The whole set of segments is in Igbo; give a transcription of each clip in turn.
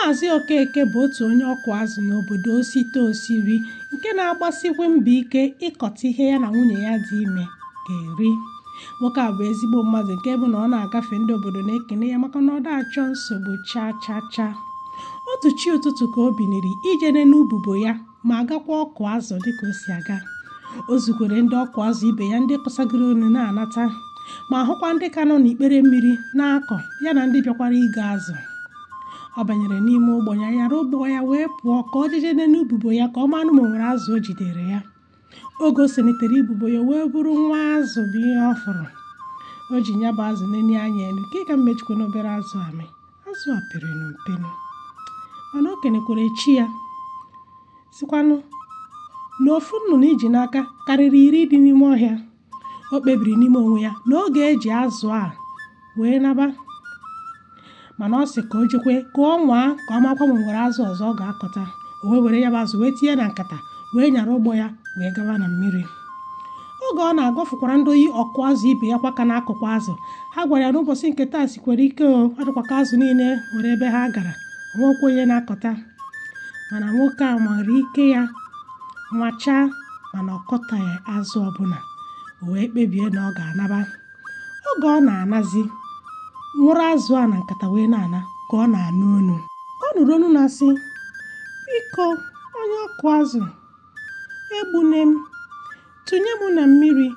Maazị Okeke bụ otu onye ọkụ azụ n'obodo Osita Osiri nke na-agbasikwa mbọ ike ịkọta ihe ya na nwunye ya dị ime ga-eri. Nwoke a bụ ezigbo mmadụ nke bụ na ọ na-agafe ndị obodo na-ekene ya maka na ọ da-achọ nsogbu chaa chaa chaa. Otu chi ụtụtụ ka o biniri ije nene ububo ya ma gakwa ọkụ azụ dịka o si aga. O zukwere ndị ọkụ azụ ibe ya ndị kọsagoro onu na-anata ma hụkwa ndị ka nọ n'ikpere mmiri na-akọ ya na ndị bịakwara igo azụ. Ọ banyere n'ime ụgbọ ya yara ụgbọ ya wee pụọ ka ọ jeje nene ububo ya ka ọ manụ ma o nwere azụ o jidere ya. Oge o selitere ibubo ya wee bụrụ nwa azụ bụ ihe ọ fụrụ. O ji ya bụ azụ nene anya elu nke ka mmechikwa n'obere azụ amị. Azụ a pere nụ mpenụ. Mana o kenekwere chi ya sịkwanụ na ofu nnụnụ iji n'aka karịrị 10 dị n'ime ọhịa. O kpebiri n'ime onwe ya na ọ ga-eji azụ a wee naba, mana ọ sị ka o jekwe ka ọ nwaa ka ọ makwa ma o nwere azụ ọzọ ọ ga-akọta. O wee were ya bụ azụ wee tinye na nkata wee nyara ụgbọ ya wee gawa na mmiri. Oge ọ na-agọfụkwara ndị oyi ọkụ azụ ibe ya kwa ka na-akụkwa azụ. Ha gwara ya n'ụbọchị nke taa sikwara ike o, ọ dịkwa ka azụ niile nwere ebe ha gara, o nwekwa onye na-akọta. Mana nwoke a mara ike ya nwachaa mana ọ kọtaghị azụ ọbụla. O wee kpebie na ọ ga-anaba. Oge ọ na-anazi, nwụrụ azụ a na nkata wee na-ana ka ọ na-anụ onu. Ọ nụrụ onu na-asị, "Biko onye ọkụ azụ, egbune m, tụnye m na mmiri.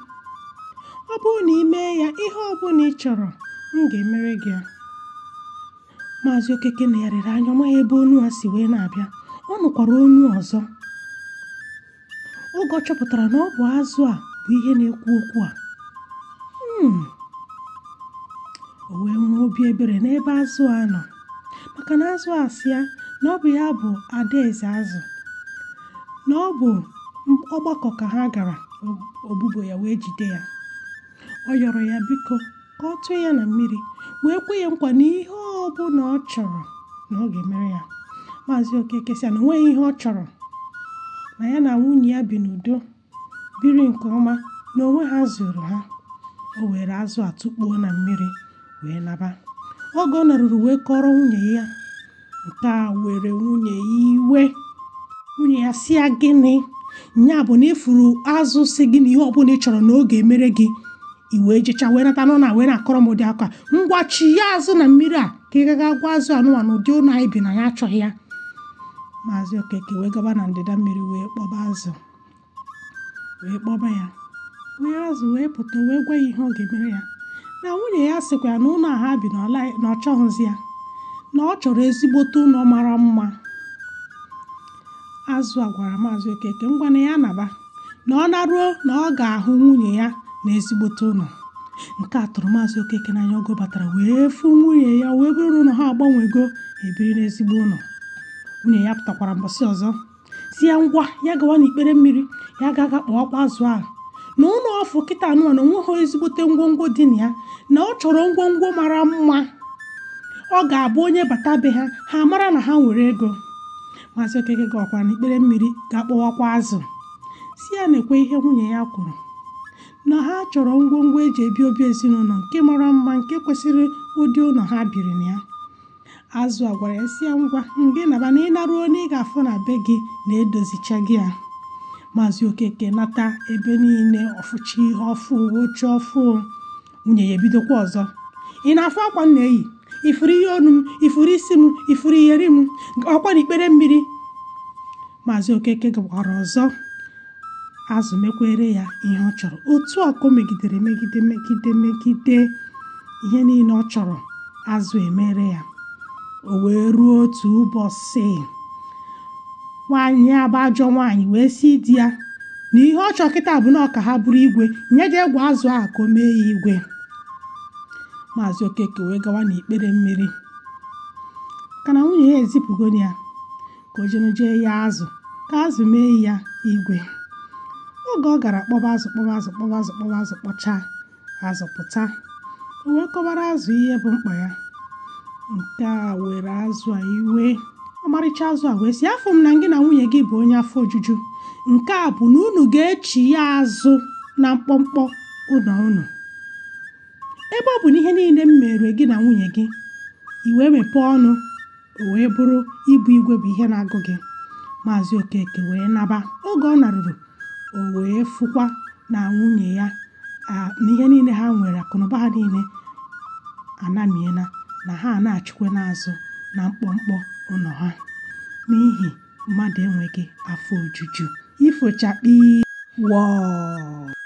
Ọ bụrụ na ị mee ya ihe ọbụla ị chọrọ, m ga-emere gị ya." Maazị Okeke negharịrị anya ọ maghị ebe onu a si wee na-abịa. Ọ nụkwara onu ọzọ. Oge ọ chọpụtara na ọ bụ azụ a bụ ihe na-ekwu okwu a. O wee nwee obi ebere n'ebe azụ a nọ, maka na azụ a sị ya na ọ bụ ya bụ adaeze azụ, na ọ bụ ọgbakọ ka ha gara obubo ya wee jide ya. Ọ yọrọ ya biko ka ọ tụọ ya na mmiri wee kwe ya nkwa na ihe ọbụla ọ chọrọ na ọ ga-emere ya. Maazị Okeke sị ya na o nweghị ihe ọ chọrọ, na ya na nwunye ya bi n'udo, biri nke ọma, na onwe ha zuru ha. O were azụ a tụkpuo na mmiri wee naba. Oge ọ nọrụrụ wee kọrọ nwunye ya, nke a were nwunye ya iwe. Nwunye ya sị ya gịnị? Nya bụ na ịfụrụ azụ sị gị na ihe ọbụla ị chọrọ na ọ ga-emere gị, i wee jecha wee nata n'ụlọ a wee na-akọrọ m ụdị akwa. Ngwa chi ya azụ na mmiri a ka ị gaga gwa azụ anụnwa na ụdị ụlọ anyị bi na ya achọghị ya. Maazị Okeke wee gaba na ndịda mmiri wee kpọba azụ, wee kpọba ya, wee azụ wee pụta wee gwa ya ihe ọ ga-emere ya. Na nwunye ya sịkwa ya na ụlọ a ha bi na ọ chọghịzi ya, na ọ chọrọ ezigbote ụlọ mara mma. Azụ a gwara Maazị Okeke ngwa na ya naba, na ọ naruo na ọ ga-ahụ nwunye ya na ezigbote ụlọ. Nke a tụrụ Maazị Okeke n'anya oge ọ batara wee fụ nwunye ya wee bụrụ na ha agbanwego ebiri n'ezigbo ụlọ. Nwunye ya pụtakwara mbọsị ọzọ si ya ngwa ya gawa n'ikpere mmiri ya ga-aga kpọwakwa azụ ahụ, na ụlọ ọfụ kịta anụwa na onweghị ezigbote ngwongwo dị na ya, na ọ chọrọ ngwongwo mara mma ọ ga-abụ onye bata be ha ha mara na ha nwere ego. Maazị Okeke gawakwara n'ikpere mmiri ga kpọwakwa azụ, si ya na-ekwe ihe nwunye ya kwuru, na ha chọrọ ngwongwo eji ebi obi ezinụlọ nke mara mma nke kwesịrị ụdị ụlọ ha biri na ya. Azụ a gwara ya sị ya ngwa ngị naba na ị naruo na ị ga-afụ na be gị na-edozicha gị ya. Maazị Okeke nata ebe niile ọfụcha ihe ọfụ oche ọfụ. Nwunye ya ebidokwa ọzọ, "Ị na-afụ akwa m na-eyi? Ifuru ihe onu m, ifuru isi m, ifuru iyeri m, ọkwa n'ikpere mmiri." Maazị Okeke gakwara ọzọ, azụ mekwere ya ihe ọ chọrọ. Otu a ka o megidere megide megide megide ihe niile ọ chọrọ, azụ emere ya. O wee ruo otu ụbọchị, nwaanyị a bụ ajọ nwaanyị wee sị di ya na ihe ọ chọrọ kịta bụ na ọ ka ha bụrụ igwe, nye jee gwa azụ ahụ ka o mee ya igwe. Maazị Okeke wee gawa n'ikpere mmiri, maka na nwunye ya ezipụgo ya ka o jenu jee ya azụ ka azụ mee ya igwe. Oge ọ gara kpọba azụ kpọba azụ kpọba azụ kpọba azụ kpọchaa azụ pụta, o wee kọwara azụ ihe bụ mkpa ya. Nke a were azụ a iwe. Ọmarịcha azụ a wee sị, "Afọ m na gị na nwunye gị bụ onye afọ ojuju. Nke a bụ na unu ga-echi ya azụ na mkpọmkpọ ụlọ unu. Ebe ọ bụ na ihe niile m mere gị na nwunye gị, i wee mepee ọnụ O wee bụrụ ịbụ igwe bụ ihe na-agụ gị. Maazị Okeke wee naba. Oge ọ naruru, o wee fụkwa na nwunye ya na ihe niile ha nwere, akụnụba ha niile anamiena, na ha na-achụkwa n'azụ na mkpọmkpọ ụlọ ha n'ihi mmadụ enweghị afọ ojuju. Ifochakpi wọọ.